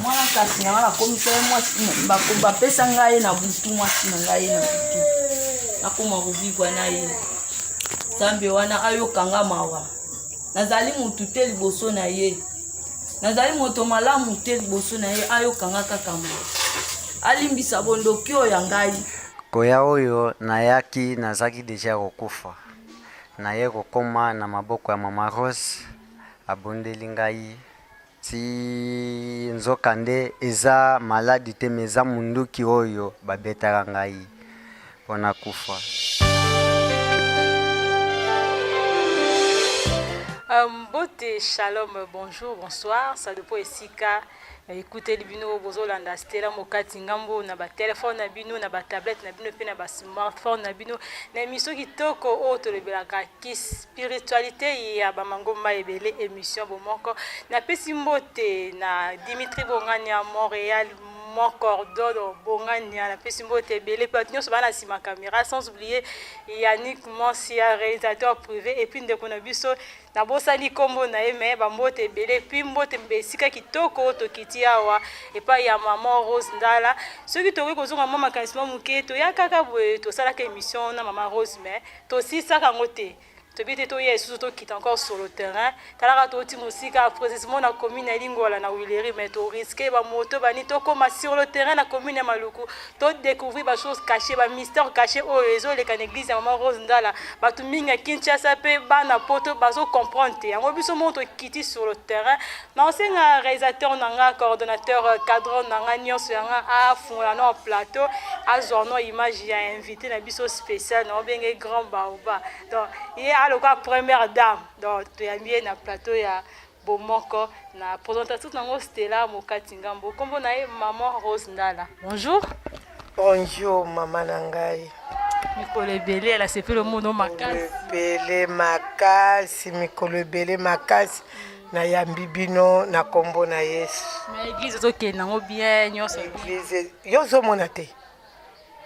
Mwana kasi na nga nakomisa ye mwasi, bapesa ngai ye na butu, mwasi na ngai ye na butu, nakoma kovivre na ye. Nzambe wana ayoka nga mawa, nazali motu te liboso na ye, nazali moto malamu te liboso na ye, ayoka nga kaka mawa, alimbisa bondoki oyo ya ngai. Koya oyo nayaki nazalaki deja ya kokufa, naye kokoma na maboko ya mama Rose, abondeli ngai Ti nzoka nde eza maladi te mais eza munduki oyo ba betaka ngai po na kufa. Mbote shalom bonjour bonsoir ça depend esika ekuteli bino bozolanda Stella Mokati ngambo na ba telephone na bino na ba tablette na bino pe na ba smartphone na bino na emission kitoko oyo tolobelaka ki spiritualite ya ba mangomba ebele emission bomoko napesi mbote na Dimitri Bongania Montréal mon cordon Bongania napesi mbote ebele pe bato nyonso bana nsima camera sans oublier Yannick Mansia réalisateur privé et puis ndeko na biso nabosani kombo na ye mais bambote ebele puis mbote esika kitoko tokiti awa epai ya maman Rose Ndala soki tokoki kozonga mwa makanisi mwa moke toya kaka boye tosalaka émission na maman Rose mais Tosilisaka yango te. Toyebi te toya lisusu tokita encore sur le terrain. Talaka toti mosika précisément na commune ya Lingwala na Huilerie mais to risquer ba moto bani tokoma sur le terrain na commune ya Maluku to découvrir ba choses cachées ba mystères cachés oyo ezoleka na église ya maman Rose Ndala. Bato mingi ya Kinshasa pe bana poto bazo comprendre te. Yango biso moko tokiti sur le terrain. Na osenga réalisateur na nga coordonnateur cadre na nga nyonso ya nga afungola no plateau azwa no image ya invité na biso spécial na obenge grand baoba donc ye aloka première dame donc toyambi ye na plateau ya bomoko na présentatrice nango Stella Mokati Ngambo kombo na ye maman Rose Ndala. Bonjour. Bonjour mama na ngai. Mikolo ebele nasepeli omona makasi. Ebele makasi mikolo ebele makasi nayambi bino na kombo na Yesu. Mais église ezokende yango bien nyonso. Église yo ozomona te.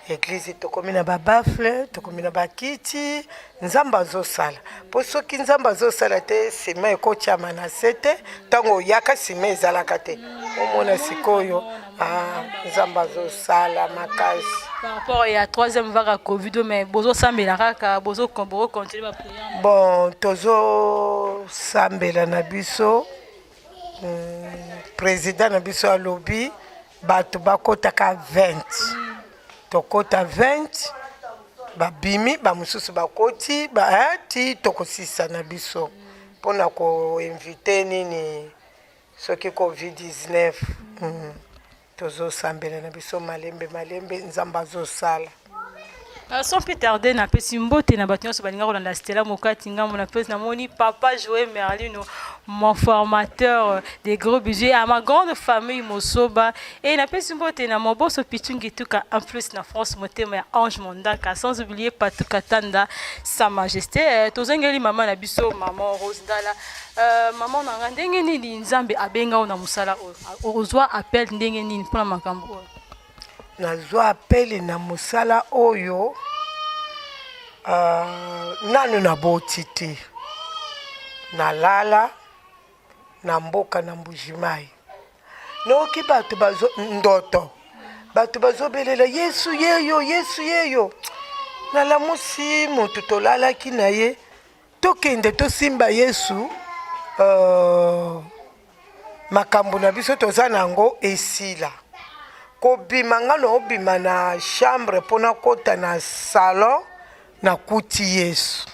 Eglise tokomi na ba baffle, tokomi na bakiti, Nzambe azosala. Po soki Nzambe azosala te, sima ekotiama na se te, ntango oyaka sima ezalaka te. Omona sikoyo, ah, Nzambe azosala makasi. Par rapport ya troisième vague ya Covid, mais bozosambela kaka, bozo continuer ba prière. Bon, tozosambela na biso. Président na biso alobi bato bakotaka 20 tokota 20 babimi bamosusu bakoti ba, ti tokosisa na biso mpona koinvite nini soki covid-19 Tozosambela na biso malembe malembe, Nzambe azosala. Sans plus tarder, napesi mbote na bato nyonso balinga kolanda Stella Mokati ngambo na pesi namoni papa Joël Merlino mon formateur des gros bisous à ma grande famille Mosoba et napesi mbote na Moboso Pichungi Tuka en plus na France motema ya Ange Mondaka sans oublier Patou Katanda sa majesté euh, tozongeli mama na biso maman Rose Ndala euh, maman na nga ndenge nini Nzambe abenga yo na mosala oyo Ozwa appel ndenge nini mpona makambo oyo? Nazwa appel na mosala oyo uh, nanu naboti te, nalala na mboka na Mbujimayi, noki bato bazo ndoto bato bazobelela Yesu yeyo, Yesu yeyo. Nalamusi moto tolalaki na ye, tokende tosimba Yesu uh, Makambo na biso toza na yango esila. Kobima nga na obima na chambre mpo nakota na salon nakuti Yesu.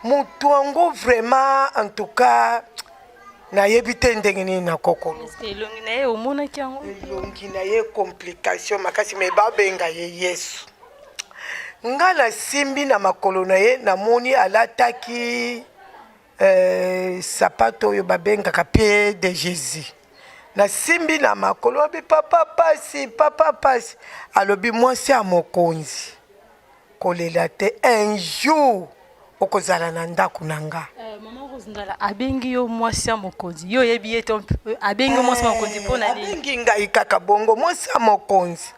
Moto yango vraiment en tout cas nayebi te ndenge nini nakokolo. Elongi na ye omonaki yango? Elongi na ye complication makasi mais babenga ye Yesu. Nga nasimbi na makolo na ye namoni alataki Eh, sapato oyo babengaka pied de Jésus. Nasimbi na makolo abi papa pasi, papa pasi. Alobi mwasi ya mokonzi kolela te, un jour okozala na ndako na nga. Eh, maman Rose Ndala abengi yo mwasi ya mokonzi, yo oyebi ye to abengi yo mwasi ya mokonzi mpo na nini? Abengi ngai kaka bongo mwasi ya mokonzi,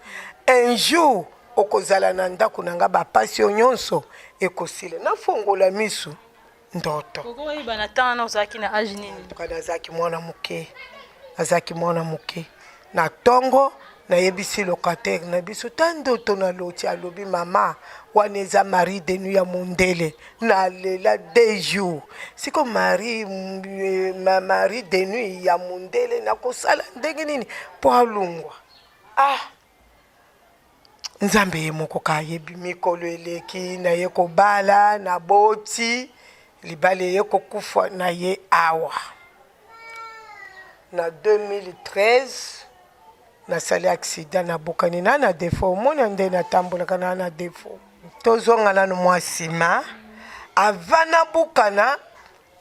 un jour okozala na ndako na nga, bapasi yo nyonso ekosila. Nafongola misu ndoto. Okoyeba na temps wana ozalaki na age nini? Tuka nazalaki mwana moke, nazalaki mwana moke. Na tongo nayebisi locataire na biso ta ndoto naloti, alobi mama wana eza mari de nuit ya mondele. Nalela 2 jours siko mari, mari de nuit ya mondele nakosala ndenge nini mpo alungwa? Ah, Nzambe ye moko ka ayebi. Mikolo eleki naye kobala, naboti, libala eye kokufa na ye awa na 2013 nasali accident, nabukani na na defaut. Omona nde natambolaka na na defaut. Tozonga nanu mwa nsima, avant nabukana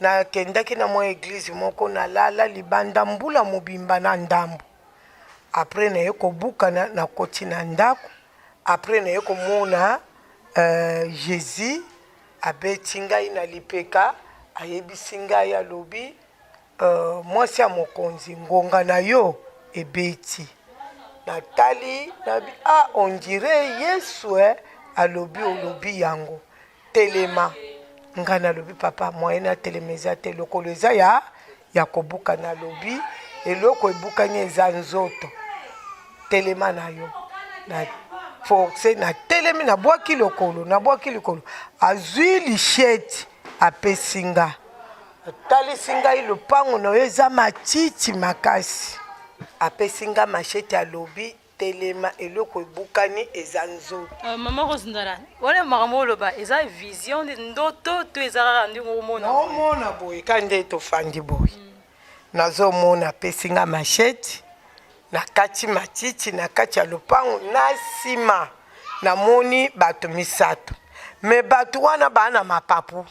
nakendaki na mwa eglise moko, nalala libanda mbula mobimba na ndambo. Après naye kobukana, nakoti na ndako. Après naye komona Jesus abeti ngai na lipeka, ayebisi ngai, alobi mwasi ya mokonzi, ngonga na yo ebeti. Natali nabi, ah, on dirait Yesu alobi olobi yango, telema. Ngai nalobi papa, moyen natelema eza te, lokolo eza ya kobuka. Nalobi eloko ebukani eza nzoto, telema na yo. Na force natelemi, nabwaki lokolo, nabwaki lokolo, azwi lisheti apesi nga, atalisi ngai lopango na yo eza matiti makasi, apesi nga machete, alobi telema, eloko ebukani eza nzoto. Mama Rose Ndala, wana makambo oloba eza vision ndoto to eza kaka ndenge omona? Naomona boye ka nde tofandi boye, nazomona apesi nga machete, nakati matiti na kati ya lopango, na nsima namoni bato misato, me bato wana baa na mapapu,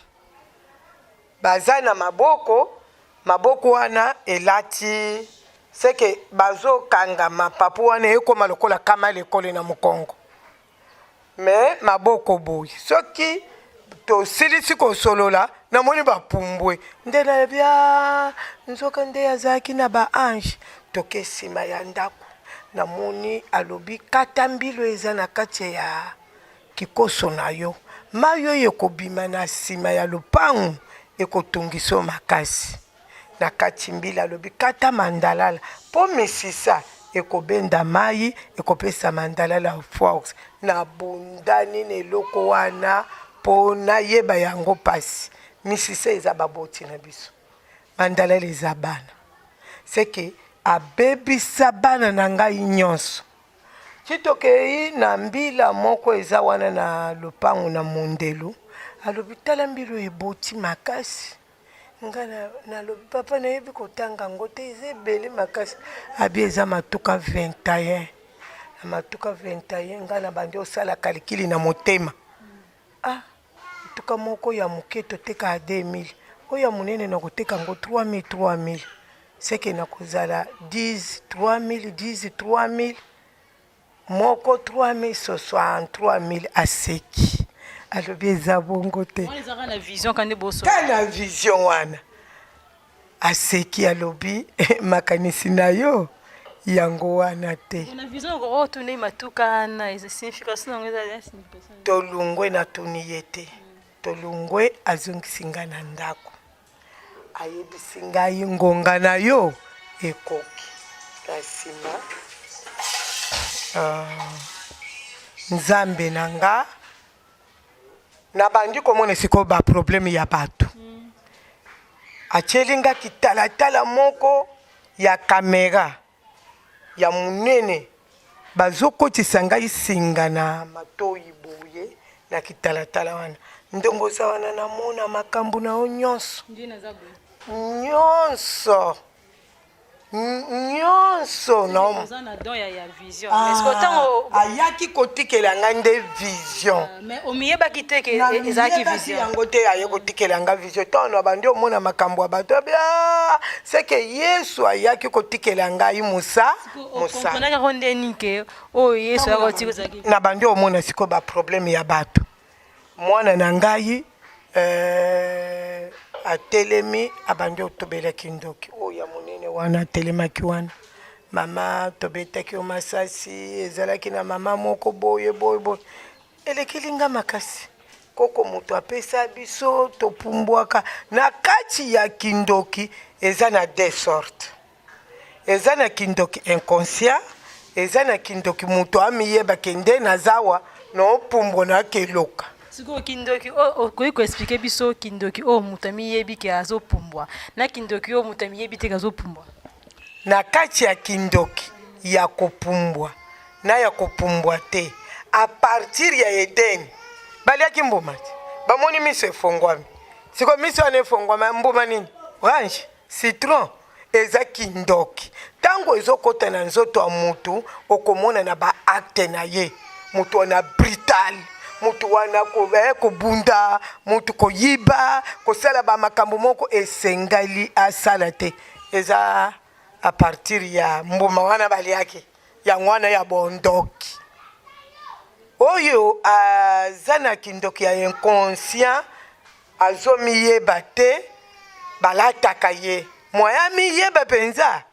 baza na maboko, maboko wana elati seke bazokanga mapapu wana ekoma lokola kama lekole na mokongo, me maboko boye. Soki tosilisi kosolola, namoni bapumbwe nde nalobi nzoka nde azalaki na ba ange. Toke nsima ya ndako, namoni alobi kata mbilo eza na kati ya kikoso na yo, mai oyo ekobima na nsima ya lopango ekotungisa yo makasi. Na kati mbila, alobi kata mandalala mpo misisa ekobenda mai, ekopesa mandalala force. Nabundani na eloko wana mpo nayeba yango mpasi. Misisa eza baboti na biso, mandalala eza bana. Seke abebisa bana na ngai nyonso. Ti tokei na mbila moko eza wana na lopango na mondelo, alobi tala mbila oyo eboti makasi. Nga nalobi papa nayebi kotanga yango te, eza ebele makasi. Abi eza matuka 21. Na matuka 21 nga na bandi osala kalikili na motema. Ah, motuka moko ya moke totekaka 2000, oyo ya monene nakoteka yango 3000 3000, seke nakozala 10 3000 10 3000 moko 3000 63000. Aseki, alobi eza bongo te. Wana ezalaka na vision kandi boso. Ka na vision wana aseki, alobi makanisi na yo yango wana te. Na vision otuni matuka wana eza signification yango, eza signification. Tolungwe, natuni ye te. Tolungwe, azongisi ngai na ndako, ayebisi ngai ngonga na yo ekoki. Na nsima Nzambe na nga, nabandi komona sikoyo baproblème ya bato. Atieli nga kitalatala moko ya kamera ya monene, bazokotisa ngai singa na matoi boye na kitalatala wana. Ndongo oza wana, namona makambo na yo nyonso nyonso nyonso. Ayaki kotikela ngai nde vision. Omiyebaki te ke ezalaki vision? Yango te, aye kotikela ngai vision ntango na bandi omona makambo ya bato abia, seke Yesu ayaki kotikela ngai mosa mosala. Nde nini ke oyo Yesu ayaki kotikela? Na bandi omona sikoyo baproblème ya bato. Mwana na ngai atelemi, abandi otobelaki ndoki oyo ya monene wana. Atelemaki wana, mama tobetaki yo masasi, ezalaki na mama moko boye boye boye, elekeli nga makasi. Koko moto apesa biso topumbwaka na kati ya kindoki, eza na deux sortes. Eza na kindoki inconscient, eza na kindoki moto amiyeba ke nde naza awa naopumbwa nakeloka. Sikoyo kindoki oyo okoki ko expliquer biso kindoki oyo moto amiyebi ke azopumbwa na kindoki oyo moto amiyebi te ke azopumbwa? Na kati ya kindoki ya kopumbwa na ya kopumbwa te, a partir ya Eden baliaki mbuma te, bamoni miso efongwami. Sikoyo miso wana efongwama mbuma nini? Orange? Citron eza kindoki tango ezokota na nzoto ya mutu okomona na ba acte na ye mutu wana brutal mutu wana kobunda mutu koyiba kosala ba makambo moko esengeli asala te eza a partir ya mbuma wana baliaki yango wana ya bondoki oyo aza na kindoki ya inconscient Azomiyeba te balataka ye moyen amiyeba penza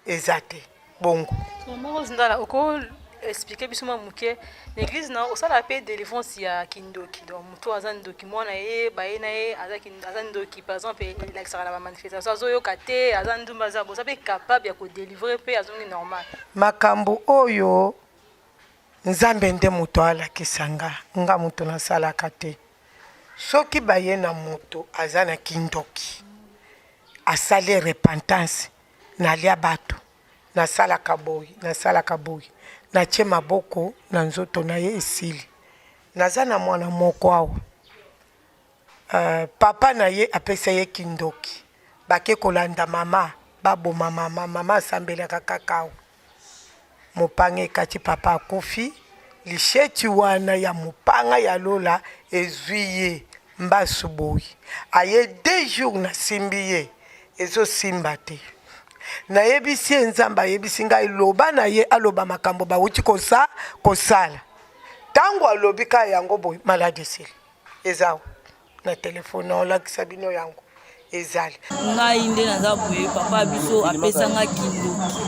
eza te bongo. Maman Rose Ndala oko expliquer biso mwa moke na église na osala pe délivrance ya kindoki donc moto aza ndoki mwana ye baye na ye aza aza ndoki par exemple elakisaka na ba manifestation azoyoka te aza ndumba aza boza pe capable ya kodelivre pe azongi normal. Makambo oyo Nzambe nde moto alakisa nga, nga moto nasalaka te. Soki baye na moto aza na kindoki asali repentance nalia batu nasalaka boye nasalaka boye natie maboko na nzoto na ye esili naza na mwana moko awa euh, papa na ye apesa ye kindoki bake kolanda mama baboma mama mama asambelaka kaka awa Mopanga ekati papa akufi, lisheti wana ya mopanga ya lola ezui ye mbasu boye aye deux jours nasimbi ye ezo simba te nayebisi ye nzambe ayebisi ngai loba na ye aloba makambo bawuti kosa kosala tango alobi kaka yango boye maladi esili eza awa. na telefone naolakisa bino yango ezali. Ngai nde naza boye, papa biso apesa nga kindoki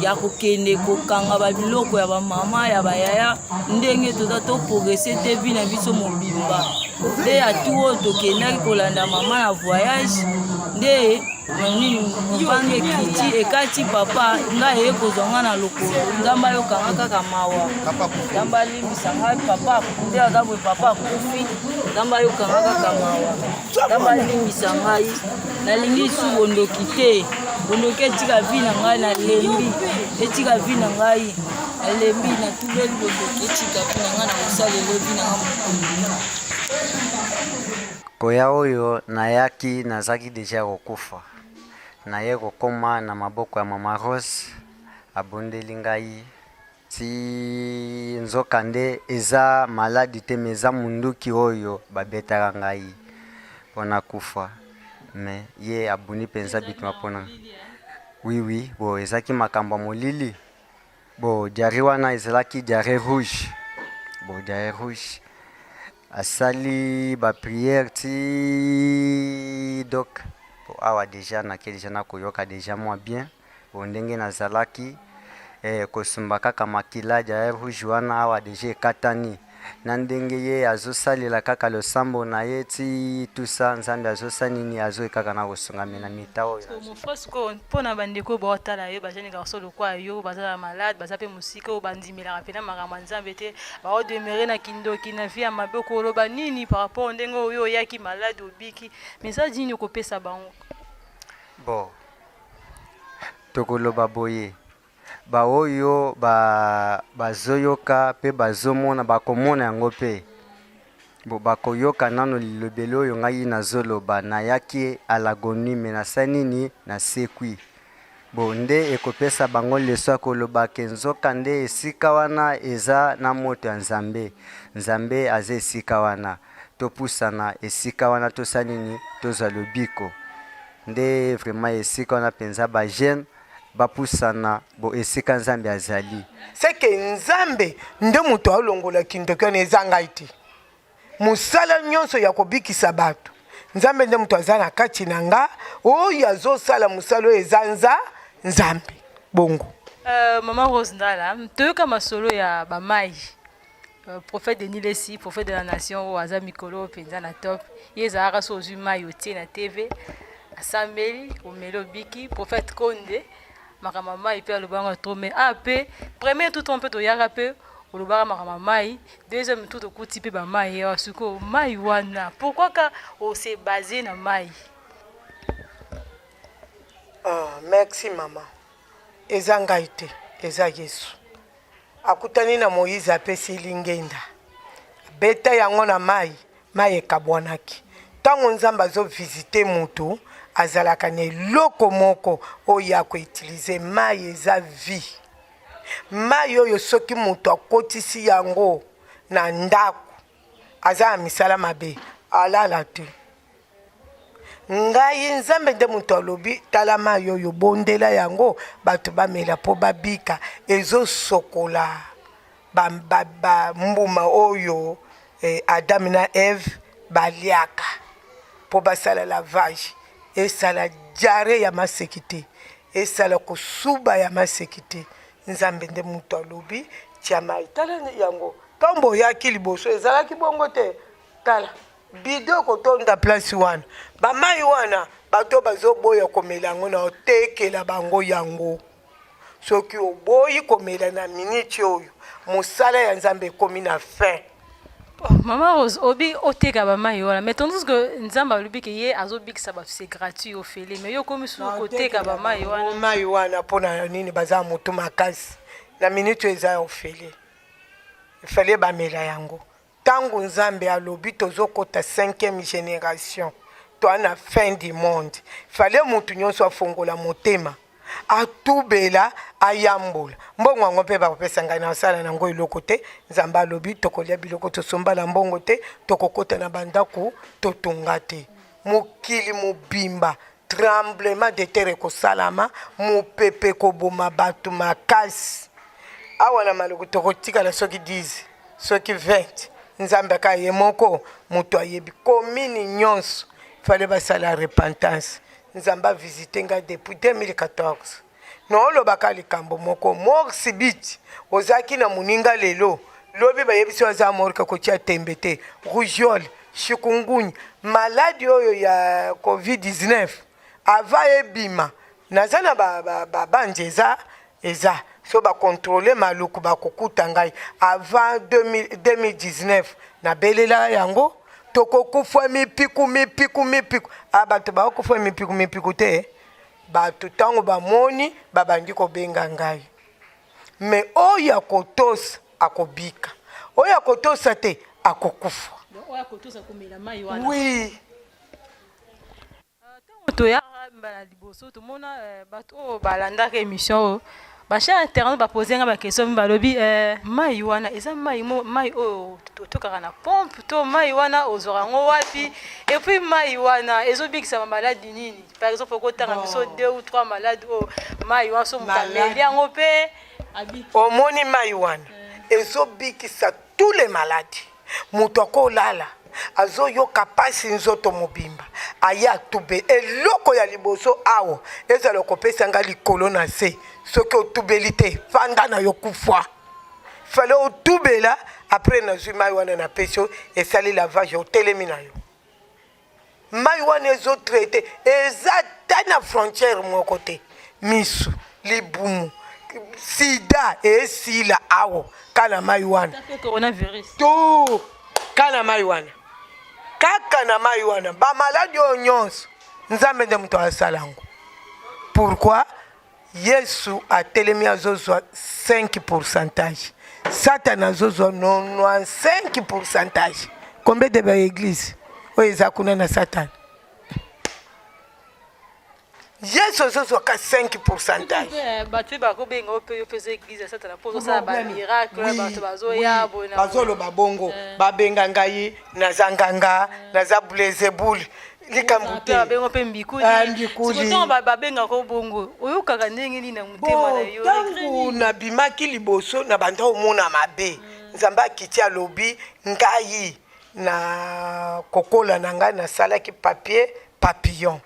ya kokende kokanga babiloko ya bamama ya bayaya, ndenge toza to progresse te vi na biso mobimba. Nde ya tour oyo tokendaki kolanda mama na voyage nde nini mopanga ekiti ekati papa ngai eye kozwa ngai na lokolo. Nzambe ayoka nga kaka mawa, Nzambe alimbisa ngai papa nde aza boye, papa akufi. Nzambe ayoka nga kaka mawa, Nzambe alimbisa ngai, nalingi lisusu bondoki te. Bondoki etika vie na ngai, nalembi etika vie na ngai, nalembi natubeli bondoki etika vie na ngai, nakosalela vie na ngai mokolo. Koya oyo nayaki nazalaki dejà ya kokufa naye kokoma na maboko ya mama Rose abondeli ngai Ti nzoka nde eza maladi te mais eza munduki oyo ba betaka ngai po na kufa mais ye abundi penza bitumba pona oui oui bo ezalaki makambo ya molili bo diarrhee wana ezalaki diarrhee rouge bo diarrhee rouge asali ba prière ti donc po awa dejà nake dejà nakoyoka dejà mua bien. Bon ndenge nazalaki eh, kosumba kaka makila diarrhee rouge wana awa dejà ekatani na ndenge ye azosalela kaka losambo na ye ti tout ça Nzambe azosa nini azoyi kaka na kosunga me na mita oyo. Mon frère sikoyo mpo na bandeko oyo baotala yo ba jeune garçon lokola yo baza na malade baza mpe mosika oyo bandimelaka mpena makambo ya Nzambe te baodemere na kindoki na vie ya mabe okoloba nini par rapport ndenge oyo oyaki malade obiki message nini okopesa bango? Bon Tokoloba boye, baoyo ba, bazoyoka pe bazomona, bakomona yango pe. Bo, bakoyoka nano lilobeli oyo ngai nazoloba, Nayaki à l'agonie, mais nasali nini? Nasekwi. Bo, nde ekopesa bango leçon ya koloba ke nzoka nde esika wana eza na moto ya Nzambe. Nzambe aza esika wana. Topusana esika wana tosala nini? Tozwa lobiko. Nde vraiment esika wana penza ba jeune bapusana bo esika nzambe azali. Ce que nzambe nde moto alongola kindoki wana eza ngai te. Mosala nyonso ya kobikisa bato nzambe nde moto aza na kati na nga oyo azosala mosala oyo eza nza nzambe bongo. Maman Rose Ndala, toyoka masolo ya ba mayi. Prophète Denis Lessi, prophète de la nation oyo aza mikolo oyo mpenza na top. Ye ezalaka so ozwi mayi otie na TV, asambeli, omeli obiki. Prophète Konde. Makambo ya mayi pe aloba yango trop mais awa pe premier tour tango pe toyaka pe olobaka makambo ya mayi, deuxième tour tokuti pe ba mayi awa sikoyo mayi wana pourquoi kaka o se baser na mayi? Ah merci maman eza ngai te eza yesu akutani na moïse apesi ye lingenda abeta yango na mayi Mayi ekabwanaki. Tango Nzambe azo visiter mutu, azalaka na eloko moko oyo ye ako utiliser. Mayi eza vie. Mayi oyo soki mutu akotisi yango na ndaku, aza na misala mabe, alala te. Ngai Nzambe nde mutu alobi, tala mayi oyo, bondela yango batu bamela po babika. Ezo sokola ba, ba, ba mbuma oyo eh, Adam na Eve baliaka mpo basala lavage, esala diarrhee ya maseki te, esala kosuba ya maseki te. Nzambe nde moto alobi tia mai. Tala yango ntango oyaki liboso ezalaki bongo te. Tala bido ekotonda place wana, bamai wana bato bazoboya komela yango na otekela bango yango. Soki oboyi komela na minute oyo, mosala ya Nzambe ekomi na fin. Oh, Maman Rose, obi oteka ba mayi wana mais tandis que Nzambe alobi ke ye azobikisa bato c'est gratuit ofele mais yo okomi susu koteka ba mayi wana. Mayi wana pona nini baza motu makasi na minute oyo eza ya ofele ifale bamela yango Tangu Nzambe alobi tozo kota cinquième generation toa na fin du monde fallait mutu nionso afongola motema atubela ayambola mbongo yango mpe bakopesa ngai nasala na yango eloko te Nzambe alobi tokolia biloko tosomba na mbongo te tokokota na bandako totonga te mokili mobimba tremblement de terre ekosalama mopepe ekoboma bato makasi awa na maluku tokotikala soki 10 soki 20 nzambe aka ye moko moto ayebi komini nyonso fale basala repentance nzambe avisite ngai depuis 2014 naolobaka likambo moko mort subite ozalaki na moninga lelo lobi bayebisi yo aza morke kotia tembe te rougeole chikungunya maladi oyo ya covid-19 ava ebima naza na babandi ba, ba eza eza so bakontrole maluku bakokuta ngai avant 2019 nabelela yango tokokufa mipiku mipiku mipiku a ah, bato bakokufa mipiku mipiku te Bato ntango bamoni, babandi kobenga ngai. Me oyo akotosa akobika, oyo akotosa te akokufa. Oyo akotosa komela mai wana. Oui. Ntango toyaka mbala liboso tomona eh, bato oyo balandaka émission oyo bachers internautes bapose nga baquestion mi balobi eh, mai wana eza mai mai oyo totokaka na pompe to mai wana ozwaka yango wapi epuis mai wana ezobikisa bamaladi nini par exemple okotanga biso deux ou trois malade oyo mai wana so moto ameli yango mpe omoni mai wana eh. ezobikisa tous les maladies moto akolala azoyoka mpasi nzoto mobimba aye atube eloko ya liboso awa ezala kopesa nga likolo na se soki otubeli te fanda na yo kufa fale otubela apres nazwi mai wana napesi yo esali lavage otelemi na yo Mayi wana ezo traite eza ata na frontière moko te misu libumu sida esila awa kaka na mayi wana tout kaka na mayi wana kaka na mayi wana ba maladi oyo nyonso nzambe nde moto asala yango pourquoi Yesu atelemi azozwa 5 pourcentage satana azozwa 95 pourcentage combien de ba église oyo eza kuna na satana yesu azozwa ka 5 pourcentage eh, bato bakobenga yo mpe yo mpe eza église ya satana mpo ozosala bamiracle bato bazoya bazoloba bongo eh. babenga ngai naza nganga eh. naza blezebule likambo te babengo mpe mbikuli ah, mbikuli babengaka bongo oyokaka ndenge nini na motema na yo ntango nabimaki liboso na banda omona mabe mm. nzambe akiti alobi ngai na kokola na ngai nasalaki papier papillon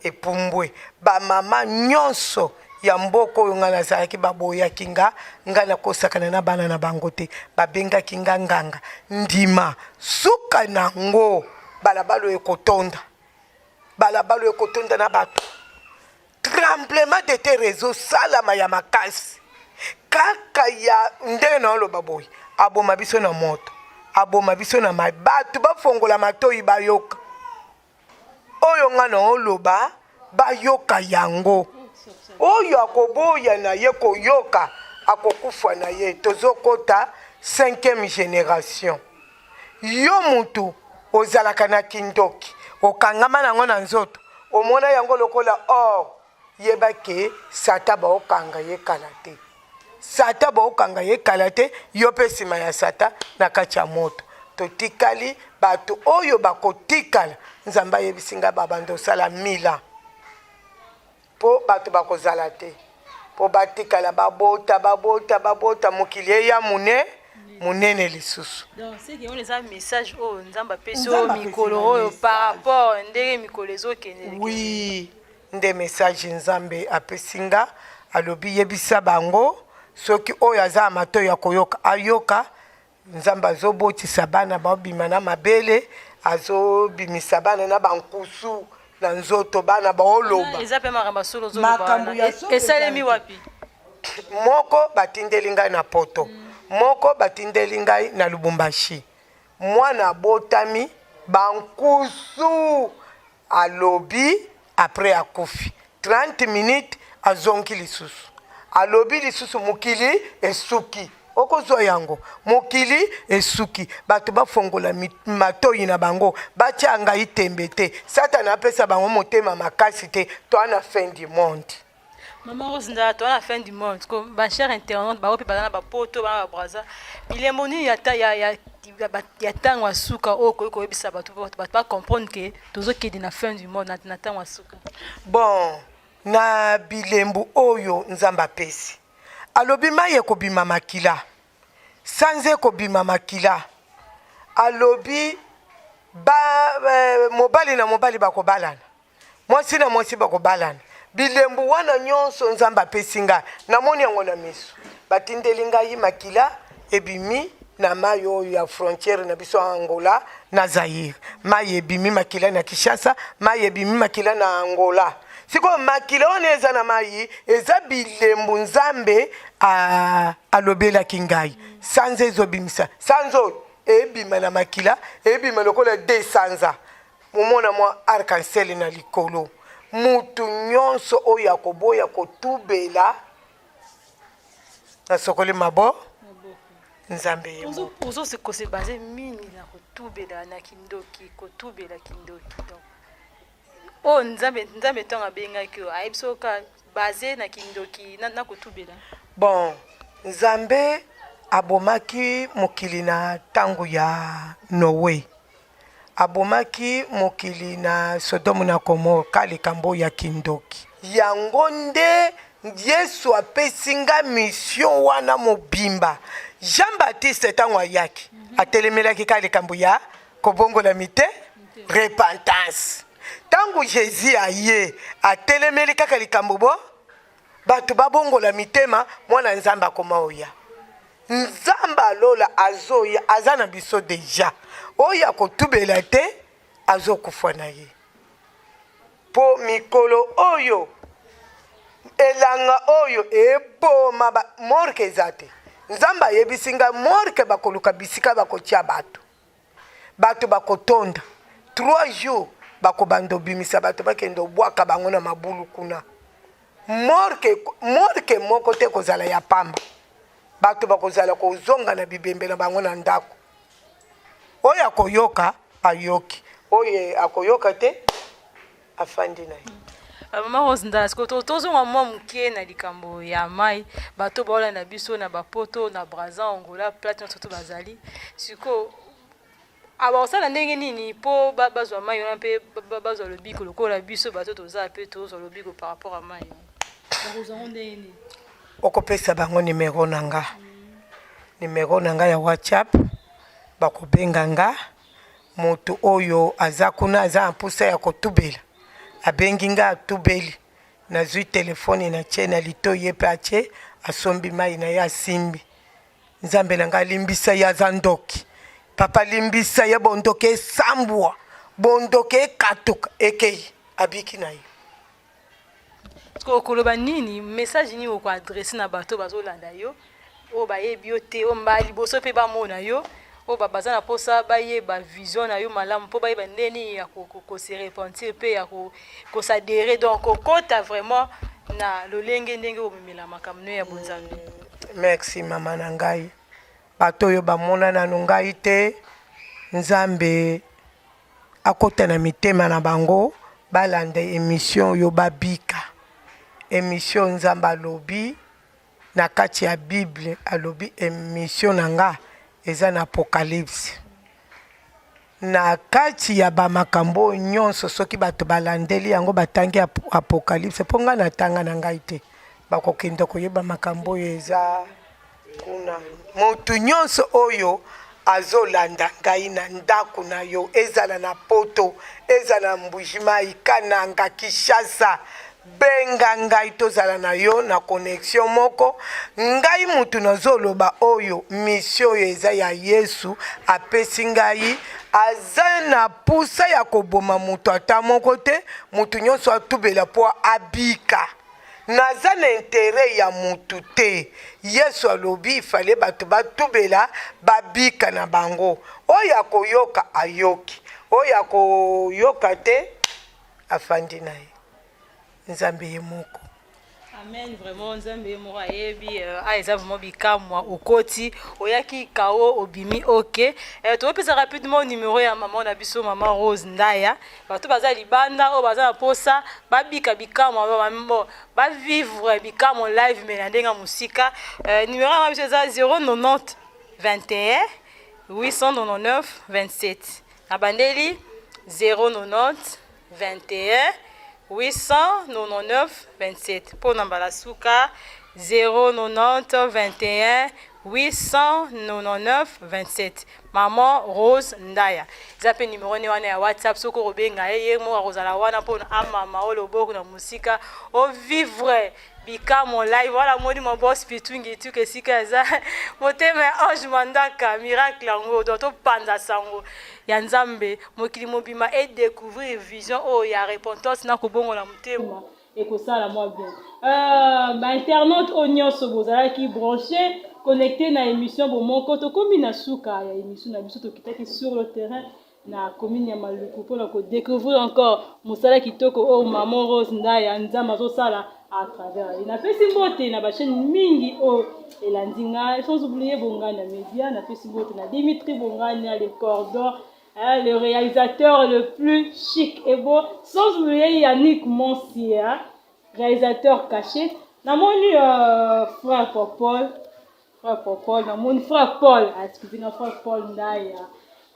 epumbwe bamama nyonso ya mboka oyo ngai nazalaki baboyaki nga ngai nakosakana na bana na bango te babengaki nga nganga ndima suka nango balabala oyo ekotonda balabala oyo ekotonda na bato. Tremblement de terre ezosalama ya makasi kaka ya ndenge na oloba boye, aboma biso na moto, aboma biso na mai. Bato bafongola matoi bayoka oyo nga na oloba, bayoka yango. Oyo akoboya na ye koyoka akokufa na ye. Tozokota 5e generation. Yo mutu ozalaka na kindoki okangama nango na nzoto omona yango lokola or yeba ke satan baokanga ye kala te satan baokanga ye kala te yo mpe nsima ya satan na kati ya moto totikali bato oyo bakotikala nzambe ayebisi ngai babanda osala 1000 ans Po bato bakozala te po batikala babota babota babota mokili eya mune monene lisusu. Donc c'est que on eza message oyo Nzambe apesi oyo mikolo oyo par rapport ndenge mikolo ezokende. Oui, nde message Nzambe apesi nga alobi yebisa bango soki oyo aza ya matoyi ya koyoka ayoka Nzambe azobotisa bana babima na mabele, azobimisa bana na bankusu na nzoto, bana baoloba. Eza pe makambo ya solo ozoloba. Esalemi wapi? Moko batindeli ngai na poto, moko batindeli ngai na Lubumbashi. Mwana abotami bankusu Alobi après akufi 30 minutes azongi lisusu alobi lisusu mokili esuki okozwa yango mokili esuki bato bafongola matoyi na bango batya ngai tembe te satana apesa bango motema makasi te toa na fin du monde Maman Rose Ndala, toi la fin du monde. Ba cher internaute, ba opi bazana ba poto, ba braza. Bilembo nini ya ya ya ya tango ya suka oyo okoki koyebisa bato bato ba comprendre que tozokende na fin du monde na tango ya suka. Bon, na bilembo oyo Nzambe apesi. Alobi mai ekobima makila. Sanza ekobima makila. Alobi ba eh, mobali na mobali bakobalana. Mwasi na mwasi bakobalana. Bilembo wana nyonso Nzambe apesi ngai, namoni yango na miso. Batindeli ngai makila ebimi na mai oyo ya frontière na biso ya Angola na Zaïre. Mai ebimi makila na Kinshasa, mai ebimi makila na Angola. Sikoyo makila wana eza na mai eza bilembo Nzambe alobelaki ngai. Sanza ezobimisa sanza oyo ebima na makila, ebima lokola de sanza. Momona mwa arc-en-ciel na likolo. Mutu nyonso oyo akoboya kotubela, nasokoli mabo Nzambe ye moko. Ozo se kose base mingi na kotubela na kindoki, kotubela kindoki. Donc oyo oh, Nzambe Nzambe ntango abengaki yo ayebisi yo ka base na kindoki na, na kotubela. Bon, Nzambe abomaki mokili na ntango ya Noe. Abomaki mokili na Sodome na Gomore ka likambo ya kindoki. Yango nde Yesu apesi nga mission wana mobimba. Jean Baptiste ntango ayaki atelemelaki ka likambo ya kobongola mite repentance. Ntango Jesus aye atelemeli kaka likambo bo bato babongola mitema, mwana Nzambe akoma oya. Nzambe ya lola azoya aza na biso deja oyo akotubela te azokufa na ye po mikolo oyo elanga oyo eboma ba morke eza te nzambe ayebisi ngai morke bakoluka bisika bakotia bato bato bakotonda 3 jours bakobanda obimisa bato bakende obwaka bango na mabulu kuna morke morke moko te kozala ya pamba bato bakozala kozonga na bibembe na bango na ndako oyo akoyoka ayoki oyo akoyoka te afandi na ye ah, mama Rose Ndala sikoyo tozonga mwa moke na likambo ya mai bato baolanda biso na bapoto na Brazza Angola plate nyonso to bazali sikoyo abakosala ndenge nini mpo bazwa mai wana mpe bazwa lobiko lokola biso bato toza mpe tozwa lobiko par rapport ya mai bakozwa yango ndenge nini okopesa bango nimero na nga nimero na nga ya whatsapp bakobenga nga Mutu oyo aza kuna aza na mposa ya kotubela abengi nga atubeli nazwi telefone na tie na litoi ye mpe atie asombi mai na ye asimbi nzambe na ngai limbisa ye aza ndoki papa limbisa ye bondoki esambwa bondoki ekatuka ekei abiki na ye. Okoloba nini, message nini okoadresse na bato bazolanda yo, oyo bayebi yo te, oyo mbala liboso mpe bamona yo, oyo baza na mposa bayeba vision na yo malamu mpo bayeba ndenge nini ya kose repentir mpe ya kosadere, donc kokota vraiment na lolenge ndenge omemela makambo no ya bonzambe? Merci, mama na ngai. Bato oyo bamona nanu ngai te, Nzambe akota na mitema na bango, balanda émission oyo, babika émission. Nzambe alobi na kati ya Bible, alobi émission na nga eza na Apocalypse. Na kati ya bamakambo oyo nyonso, soki bato balandeli yango, batangi Apocalypse, mpo ngai natanga na ngai te, bakokende koyeba makambo oyo eza kuna. Motu nyonso oyo azolanda ngai na ndako na yo, ezala na Poto, ezala na Mbujimai, Kananga, Kinshasa, benga ngai, tozala na yo na connexion moko. Ngai mutu nazoloba oyo, mission oyo eza ya Yesu apesi ngai. Aza na pusa ya koboma moto ata moko te. Motu nyonso atubela mpo abika. Naza na intérêt ya mutu te. Yesu alobi ifale bato batubela, babika na bango. Oyo akoyoka ayoki, oyo akoyoka te afandi na ye. Nzambe ye moko. Amen, vraiment Nzambe ye moko ayebi. A eza vraiment bikamwa. Okoti, oyaki kao, obimi. Ok, topesa rapidement numéro ya mama na biso, mama Rose Ndaya. Bato baza libanda oyo baza na posa babika bikamwa, bavivre bikamwa live me na ndenge ya mosika, numéro ya mama biso eza 090 21 899 27. Na bandeli 090 21 899 27. Mpo na mbala suka, 090 21 899 27, Maman Rose Ndaya. Eza mpe numero ne wana ya WhatsApp. Soki okobenga ye, ye moko akozala wana mpona amama oyo loboko na mosika, ovivre bikamwa live wana. Moni mo boss Pitungi tuka esika eza motema ya Ange Mandaka, miracle yango. Donc topanza sango ya Nzambe, mokili mobima edécouvrir vision oyo ya repentance na kobongola motema, ekosala mwa bien. Bainternaute oyo nyonso bozalaki branché, connecté na émission Bomoko, tokomi na suka ya émission na biso. Tokitaki sur le terrain na commune ya Maluku mpona kodécouvrir encore mosala kitoko oyo Maman Rose Ndaya, Nzambe azosala à travers ye. Napesi mbote na bachaîne mingi oyo elandi ngai, sans oublier Bongani ya Média. Napesi mbote na Dimitri Bongani, le cordon, hein, le réalisateur le plus chic et beau, sans oublier Yannick Monsier, hein, réalisateur caché. Namoni frère Popol, frère Popol, namoni frère Paul, excusez nga, frère Paul Ndaya.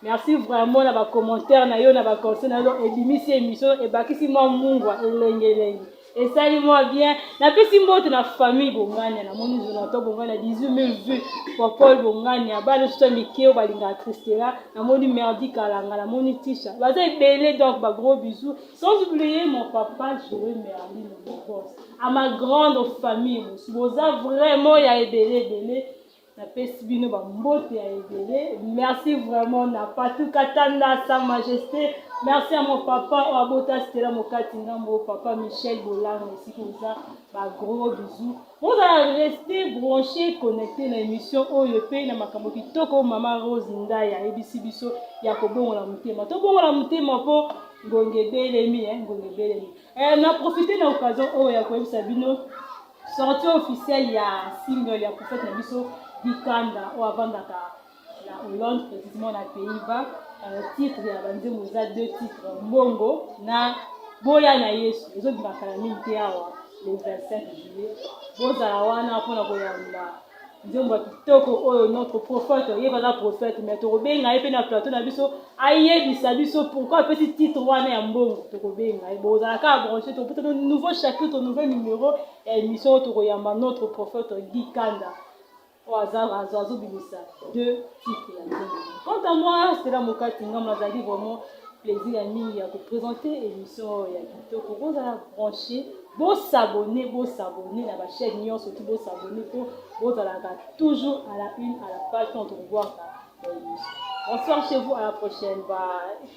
Merci vraiment na bacommentaire na yo, na baconseil na yo. Ebimisi émission, ebakisi mwa mungwa, elenge elenge, esali mwa bien. Napesi mbote na famille Bongania. Namoni Jonathan Bongania, 18 000 vues. Popol Bongania, bana nyonso ya mike oyo balingaka Christela. Namoni Merdi Kalanga, namoni Tisha, baza ebele. Donc bagros bisous, sans oublier mon papa Joé Merlin, mon boss, à ma grande famille mosusu. Boza vraiment ya ebele ebele, napesi bino bambote ya ebele. Merci vraiment na Patu Katanda, sa majesté. Merci à mon papa oyo abota Stela Mokati Ngambo, papa Michel Bolango, esika oza, bagros bisous. Bozala reste branché, connecté na émission oyo mpe na makambo kitoko oyo mama Rose Ndaya ayebisi biso ya kobongola motema. Tobongola motema mpo ngonga ebelemi, ngonga ebelemi. Na profite na occasion oyo ya koyebisa bino sortie officielle ya single ya prophète na biso Dikanda, oyo avandaka na Hollande, précisément na Pays-Bas. Titre ya banzembo eza deux titres, Mbongo na Boya na Yesu. Ezobima kala mingi te awa, le 25 juillet. Bozala wana mpona koyamba nzembo ya kitoko oyo notre prophète. Ye aza prophète, mais tokobenga ye mpe na plateau na biso, ayebisa biso pourquoi apesi titre wana ya Mbongo. Tokobenga ye. Bozala kaka branché. Tokopesa nouveau chapitre, nouveau numéro ya émission oyo tokoyamba notre prophète Guy Kanda, oyo aza azobimisa deux titres ya nzembo. Quant à moi, Stela Mokati Ngambo, nazalaki vraiment plaisir ya mingi ya koprésente émission oyo ya kitoko. Bozala branché, bosabone, bosabone na bachaîne nyonso tu, bosabone mpo bozalaka toujours à la une, à la page, quand tokoboaka émission. Bonsoir chez vous, à la prochaine, bye.